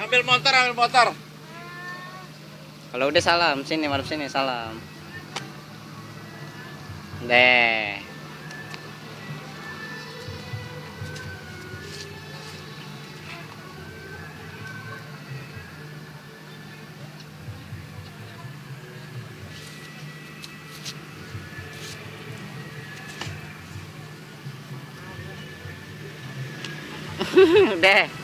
Ambil motor, ambil motor. Kalau udah salam, sini madep sini salam. Deh. Deh.